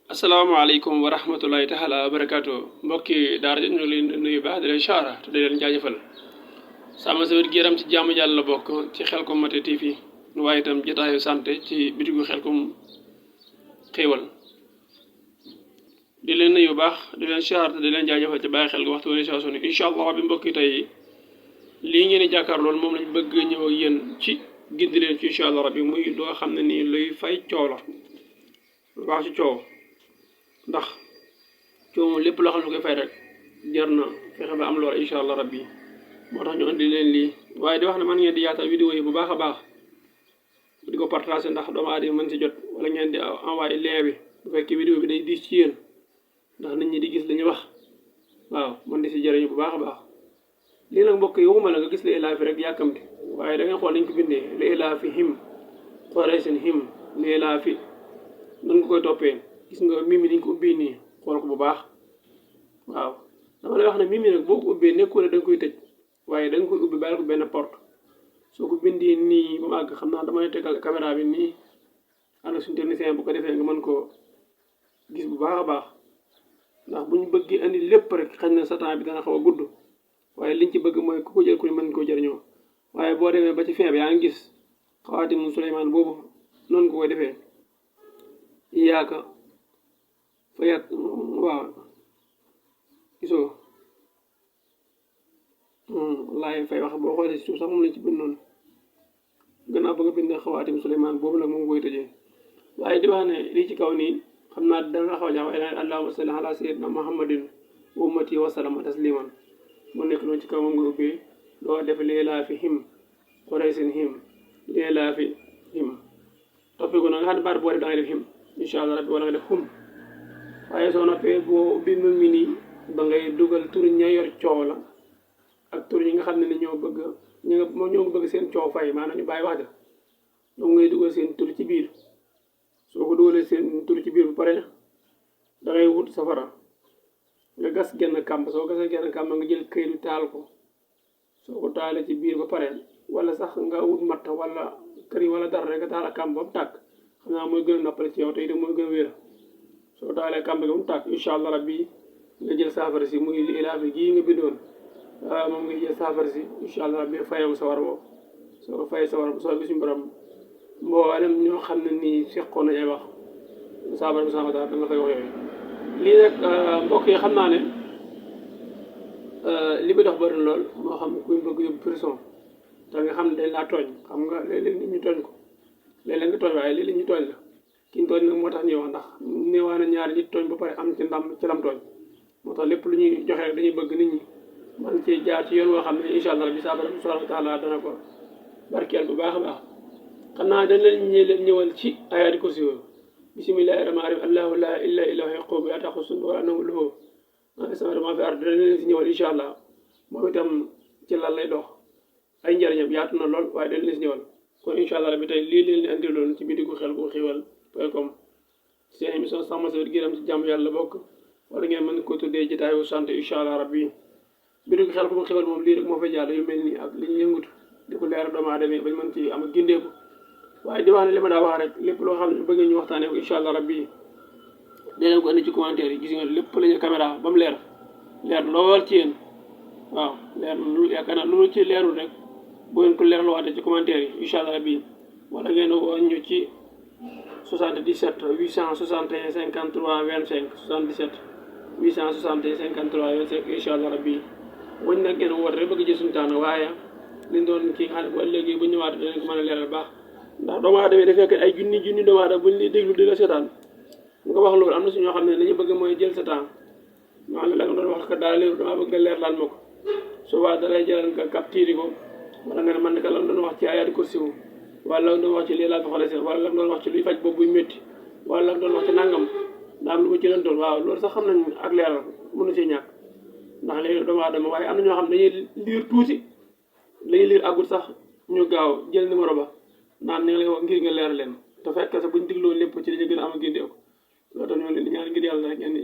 asalaamaaleykum wa rahmatullahi taala wa barakaatu mbokki daara ñu ngi leen di nuyu baax di leen chara te di leen jaajëfal sama sa wér gu yaram ci jaamu yàlla la bokk ci Khelcom Maté TV waaye itam jotaayu santé ci bitigu Khelcom xéewal di leen nuyu baax di leen chara te di leen jaajëfal ci bàyyi xel gi waxtu wane saa su ne incha allah bi mbokki tey lii ngeen di jàkkaar loolu moom lañ bëgg ñëw ak yéen ci gindi leen ci incha allah rabbi muy loo xam ne nii luy fay coow la lu baax ci coow ndax coow moom lépp loo xam ne koy fay rek jar na fexe ba am loolu incha allah rabbi moo tax ñu indi leen lii waaye di wax ne man ngeen di yaatal vidéo yi bu baax a baax di ko partager ndax doomu aadama mën si jot wala ngeen di envoyé lien bi bu fekkee vidéo bi day diis ci yéen ndax nit ñi di gis li ñuy wax waaw man di si jëriñu bu baax a baax lii nag mbokk yi waxuma la nga gis la ilaa fi rek yàkkamti waaye da ngay xool nañ ko bindee la ilaa fi him xoolee seen him la ilaa fi nan nga koy toppee gis nga mimi niñ ko ubbee nii xool ko bu baax waaw dama lay wax ne mimi nag boo ko ubbee nekkul ne da nga koy tëj waaye da nga koy ubbi bàyyi ko benn porte soo ko bindee nii ba mu àgg xam naa damay tegal caméra bi nii ànd ak suñu technicien bu ko defee nga mën koo gis bu baax a baax ndax bu ñu bëggee andi lépp rek xañ na sa temps bi dana xaw a gudd waaye liñ ci bëgg mooy ku ko jël ku ne mën koo jëriñoo waaye boo demee ba ci fin bi yaa ngi gis xawaatimu Suleymaan boobu noonu ko koy defee iyaaka fayat waaw gisoo laay fay wax boo xoolee si suuf sax moom lañ ci bind noonu gannaaw ba nga bind xawaatim Suleymaan boobu nag moom koy tëjee waaye di wax ne lii ci kaw nii xam naa dana xaw a jax waaye naan allahumma salli ala sayyidina muhammadin wa ummati wa salama tasliman mu nekk noonu ci kaw moom nga ubbee doo def leelaa fi him xoreysin him leelaa fi him toppee ko nag nga xam ne baat boo def da ngay def him incha allah rabbi wala nga def hum waaye soo noppee boo ubbi mi nii ba ngay dugal tur ña yor coow la ak tur ñi nga xam ne ñoo bëgg ñoo bëgg seen coow fay maanaam ñu bàyyi wax ja donc ngay dugal seen tur ci biir soo ko dugalee seen tur ci biir bu pare da ngay wut safara nga gas genn kàmb soo gasee genn kàmb nga jël këyit taal ko soo ko taalee ci biir ba pare wala sax nga wut matt wala këriñ wala dara rek nga taal ak kàmb ba mu tàkk xam naa mooy gën a noppale ci yow te itam mooy gën a wér soo taalee kàmb gi ba mu tàkk incha allah rabbi nga jël saafara si muy li ilaa fi gii nga bindoon moom nga jël saafara si incha allah rabbi fayam sawar boobu soo ko fayee sawar bu soo suñu borom mboolem ñoo xam ne nii seqoon nañ ay wax saafara bi sama daal da nga fay wax yooyu lii nag mbokk yi xam naa ne li bi dox bëri lool moo xam kuy bëgg yóbbu prison te nga xam ne dañ laa tooñ xam nga léeg-léeg nit ñu tooñ ko léeg-léeg nga tooñ waaye léeg-léeg ñu tooñ la ki ñu tooñ nag moo tax ñuy wax ndax néewaa na ñaari nit tooñ ba pare am ci ndam ci lam tooñ moo tax lépp lu ñuy joxe rek dañuy bëgg nit ñi man ci jaar ci yoon woo xam ne incha allah rabbi saabara bi subhanahu wa taala dana ko barkeel bu baax a baax xam naa dañ leen ñëwal ci ayaati kursi yooyu bismillahi rahmaani rahim allahu la ilaha illa huwa yaqumu la taxusun wala nahu lahu ma fi samawati ma fi ard dañ leen si ñëwal incha allah moom itam ci lan lay dox ay njëriñam yaatu na lool waaye dañ leen si ñëwal kon incha allah rabbi tey lii leen di andiloon ci bitigu Khelcom xéwal point seen émission sàmm sa wér gu yaram ci jàmm yàlla bokk wala ngeen mën ko tuddee jotaayu santé incha allah rabbi bitigu Khelcom xéwal moom lii rek moo fa jàll yu mel nii ak li ñu yëngutu di ko leer doomu aadama yi bañ mën ci am ak gindeeku waaye di wax ne li ma daa wax rek lépp loo xam ne bëgg ñu waxtaanee ko incha allah rabbi dinañ ko indi ci commentaire yi gis nga lépp la ñu caméra ba mu leer lool ci yéen waaw leer lu yaakaar naa lu ci leerul rek bu ngeen ko leerlu waatee ci commentaire yi incha allah rabbi wala ngeen woo ñu ci 77 861 53 25 77 861 53 25 incha allah rabbi wañ nag ngeen woote rek bëgg jël suñu temps waaye liñ doon kii xam ne bu ëllëgee bu ñëwaatee dinañ ko mën a leeral baax ndax doomu aadama yi dafay fekk ay junni doomu aadama buñ lay déglu di la seetaan nga wax loolu am na si ñoo xam ne dañu bëgg mooy jël sa temps ñoo xam ne la nga doon wax ka daal léegi dama bëgg nga leer laal ma ko souvent da lay jëlal nga capturé ko wala nga ne man ka la doon wax ci ayaati kursi wu wala la doon wax ci lii laa fi xoolee wala la doon wax ci luy faj boobu buy métti wala la doon wax ci nangam daa am lu ma ci leen doon waaw loolu sax xam nañ ak leeral mënu see ñàkk ndax léegi doomu aadama waaye am na ñoo xam ne dañuy liir tuuti lañuy liir àggut sax ñu gaaw jël numéro ba naan ni nga lay wax ngir nga leer leen te fekk sax buñ digloo lépp ci li ñu gën a am a gindeeku loolu tax ñoo leen di ñaan ngir yàlla rek ngeen di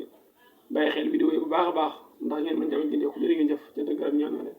bàyyi xel vidéo yi bu baax a baax ndax ngeen mën ci am a gindeeku jërë ngeen jëf ca dëgg ñaan na leen